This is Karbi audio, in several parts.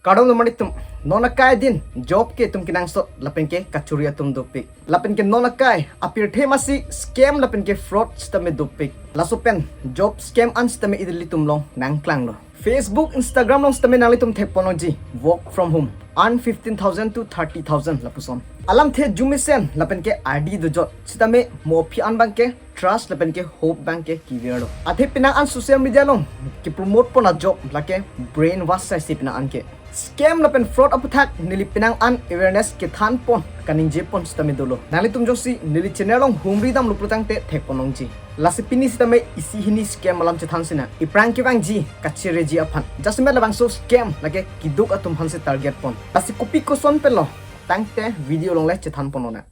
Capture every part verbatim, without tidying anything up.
Kardom lo maritum, non akai din job ke itum kenangsot lapen ke kachori atum dopik. Lapen ke non akai apirthe masi scam lapen ke fraud sitame dopik. Laso pen job scam an sitame ilitum along nangklanglo. Facebook, Instagram along sitame nanglitum thekponlongji, work from home, earn fifteen thousand to thirty thousand lapuson. Alamthe jumisen lapen ke ardi dojot sitame mo aphi an abang ke trust lapen ke hope abang ke kivirlo. Athe penang an social media along kepromote pon a job lake brainwash sai si penang an ke. Scam lapen fraud aputhak neli penang an awareness kethan pon kaningje pon sitame dolo. Nanglitum jongsi neli channel along humri damlo pulotangte thekponlongji. Lasi pini sitame isi hini scam alam chethan sinang. Iphrang kevangji, kachereji aphan. Jasemet labangso scam lake kiduk atum aphan si target pon. Lasi kopi koson penlo, tangte video along le chethan ponlonang.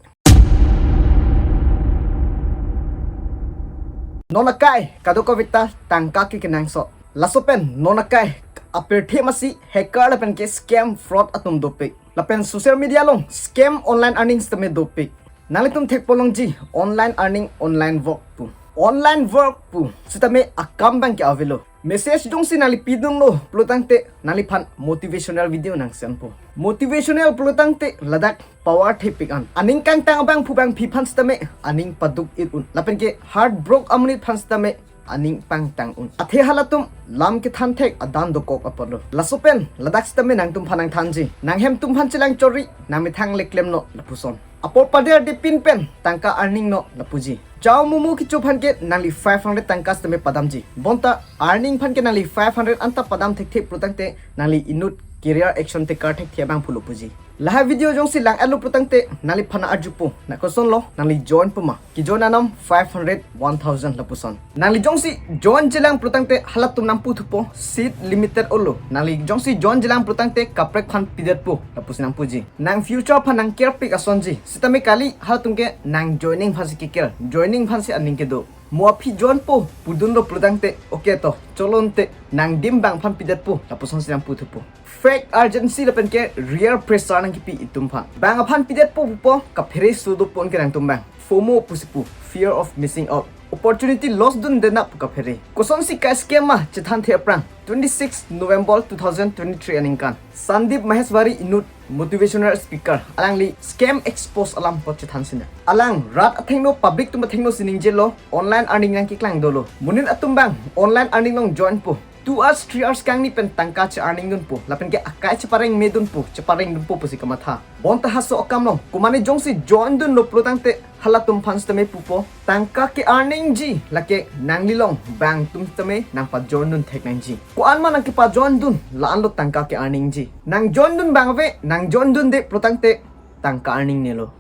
Non akai kadokave ta tangka ke kenangsot. Laso pen non akai apirthe masi hacker lapen ke scam fraud atum dopik. Lapen social media along scam online earning sitame dopik. Nanglitum thekponlongji, online earning, online work pu. Online work pu sitame akam abang ke avelo. Message jongsi nangli pidunlo pulotangte nangliphan motivational video nangsenpo. Motivational pulotangte ladak power thepik an. Aning kangtang abangphu abangphi aphan sitame aning paduk-it un. Lapen ke heartbroke amonit aphan sitame aning pangtang un. Athe halatum lam kethan thek adan dokok apotlo. Laso pen ladak sitame nangtumphan nangthanji. Nanghem tumphan chelang chori, nangmethang le klemnon lapuson. Apor pader dipin pen tangka earning non lapuji. Chow momo kecho aphan ke nangli five hundred tangka sitame padamji. Bonta earning aphan ke nangli five hundred anta padam thekthe pulotangte nangli inut career action tekar thekthe abangphulo puji. Lahai video jongsi lang-etlo pulotangte nangliphan arjupo, na kosonlo, nangli joinpo ma? Kejoin anom five hundred, one thousand lapuson. Nangli jongsi join chelang pulotangte halatum nangputhupo, seat limited olo. Nangli jongsi join chelang pulotangte kaprek aphan pidetpo lapusi nangpuji. Nang future aphan nang care pik asonji. Sitame kali, halatum ke nang joining aphan si ke care, joining aphan si aning kedo. Mo aphi joinpo pudunlo pulotangte, okay to, cholonte, nang dim bang aphan pidetpo lapuson si nangputhupo. Fake urgency lapen ke peer pressure nangkipi itum aphan. Bang aphan pidetpo pupo, kaphere sudo pon ke nangtum abang. FOMO pusi pu, fear of missing out. Opportunity loss dun denap pu kaphere. Kosonsi ka-scam ma chethanthe aphrang. Twenty-six November two thousand twenty-three aningkan, Sandeep Maheshwari inut motivational speaker, alangli scam expose alam apot chethan sinang. Alang rat athengno, public atum athengno si ningjelo, online earning nangkeklang dolo. Monit atum abang online earning along joinpo. Two hours, three hours kangni pen tangka che-earning dunpo. Lapen ke akai chepareng me dunpo, chepareng dunpo pusi kamatha. Bonta halaso akam along, komatne jongsi join dunlo pulotangte halatum aphan sitame pupo, tangka ke-earning ji lake nangli along bang atum sitame nangpajoin dun thek nangji. Ko-an ma nangkepajoin dun, la-anlo tangka ke-earning ji. Nang join dun bang ave, nang join dunde pulotangte tangka earning nelo.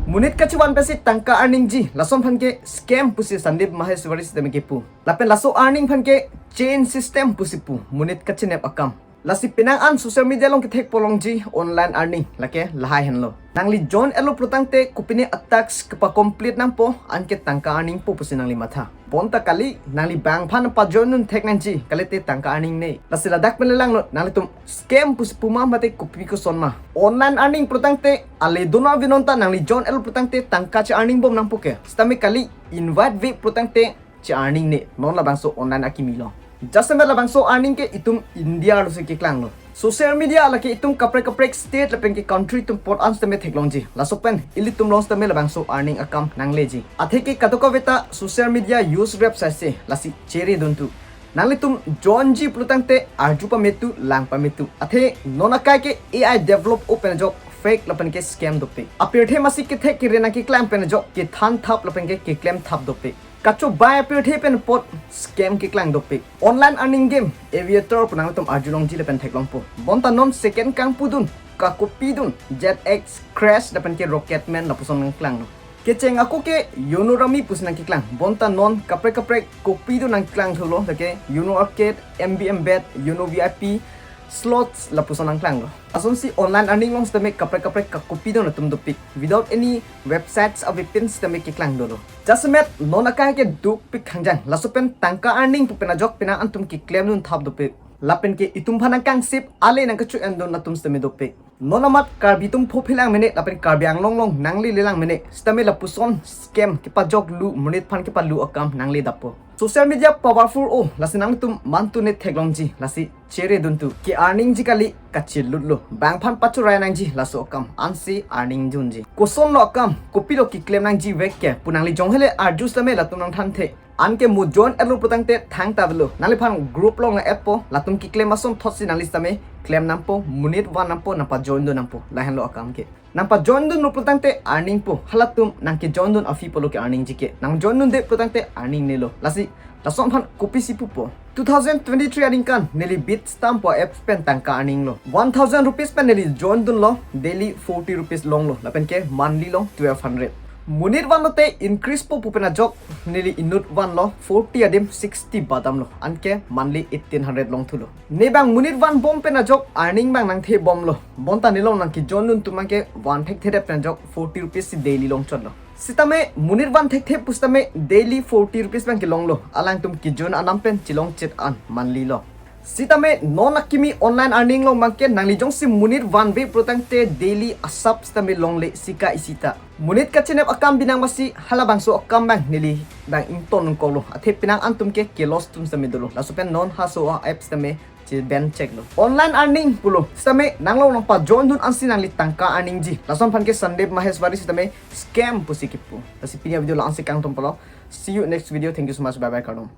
Monit kachevan pensi tangka earning ji, lason aphan ke scam pusi Sandeep Maheshwari sitame kepu. Lapen laso earning aphan ke chain system pusi pu, monit kachenep akam. Lasi penang an social media along kethekponlongji online earning lake lahai henlo. Nangli join-etlo pulotangte kopine a-task kepa-complete nangpo, anke tangka earning po pusi nangli matha. Bonta kali, nangli bang aphan pajoin dun thek nangji, kalite tangka earning ne. Lasi ladak pen le langnon, nanglitum scam pusi puma mate kopi koson ma. Online earning pulotangte ale donon avenon ta nangli join-etlo pulotangte tangka che-earning bom nangpo ke. Sitame kali, invite-ve pulotangte che-earning ne, non labangso online akimi along. Jasemet labangso earning ke itum India arlo si keklanglo. Social media lake itum kaprek kaprek state lapen ke country atum apot an sitame theklongji. Laso pen ilitum along sitame labangso earning akam nangleji. Athe ke kadokave ta social media use rep saise, lasi chere dunthu. Nanglitum join ji pulotangte arju pametu, lang pametu. Athe non akai ke A I develop-o pen ajok fake lapen ke scam dopik. Apirthe masi kethek kere nangkeklang pen ajok kethan thap lapen ke keklem thap dopik. Kachobai apirthe pen apot scam keklang dopik. Online earning game, Aviator pu nangtum arjulongji lapen theklongpo. Bonta non second kangpu dun, kakopi dun, Z X, Crash lapen ke Rocketman lapuson nangklanglo. Kecheng ako ke Yono Rummy pusi nangkeklang. Bonta non kaprek kaprek kopi dun nangkeklang thulo, lake Yono Arcade, M B M Bet, Yono V I P, slots lapuson nangklanglo. Asonsi online earning along sitame kaprek kaprek kakopi dun atum dopik. Without any websites avepin sitame keklang dolo. Jasemet non akai ke dukpik khangjang. Laso pen tangka earning pu pen ajok penang an atum keklem dun thap dopik. Lapen ke itum aphan nangkangsip, ale nangkacho-en dun atum sitame dopik. Non amat Karbi atum phophilang mene lapen Karbi Anglong along nanglelelang mene sitame lapuson scam kepajoklu, monit aphan kepalu akam nangledappo. Social media powerful o, lasi nangtum mantu ne theklongji, lasi chere duntu. Ke earning ji kali, kachilutlo. Bang aphan pachorai nangji, laso akam ansi earning junji. Kosonlo akam, kopilo keklem nangji vek ke, pu nangli jong hele arju sitame latum nangthanthe. Anke mo join-etlo putangte thangta avelo. Nangliphan group along add po, latum keklem ason thotsi nangli sitame klem nangpo, monit van nangpo, nangpajoin dun nangpo. Lahenlo akam ke. Nangpajoin dunlo putangte earning po. Halatum nangkejoin dun aphi pulo ke earning ji ke. Nang join dunde putangte earning nelo. Lasi, lason aphan kopisi pupo. Two thousand twenty-three aningkan neli Bitstamp pu apps pen tangka earning lo. One thousand rupees pen neli join dunlo, daily forty rupees longlo. Lapen ke monthly long twelve hundred. Monit van lote increase po pu pen ajok neli inut vanlo, forty adim sixty badamlo. Anke monthly eighteen hundred longthulo. Ne bang monit van bom pen ajok earning bang nangthe bomlo. Bonta nelong nangkejoin dun atum abangke van thekthedet pen ajok forty rupees si daily longchotlo. Sitame monit van thekthe pusitame daily forty rupees abang kelonglo. Alangtum kejoin anam pen chelongchet an monthly lo. Sitame non akimi online earning along abangke nangli jongsi monit vanve putangte daily asap sitame longle sika isi ta. Monit kachinep akam binong basi halabangso akam abang neli bang ington nangkoklo. Athe penang antum ke ke-loss atum sitame dolo. Laso pen non halaso a-app sitame che-ban cheklo. Online earning pulo. Sitame nanglong nangpajoin dun ansi nangli tangka earning ji. Lason aphan ke Sandeep Maheshwari sitame scam pusi kipu. Lasi pini avideo la-ansi kangtompolo. See you next video. Thank you so much. Bye bye, kardom.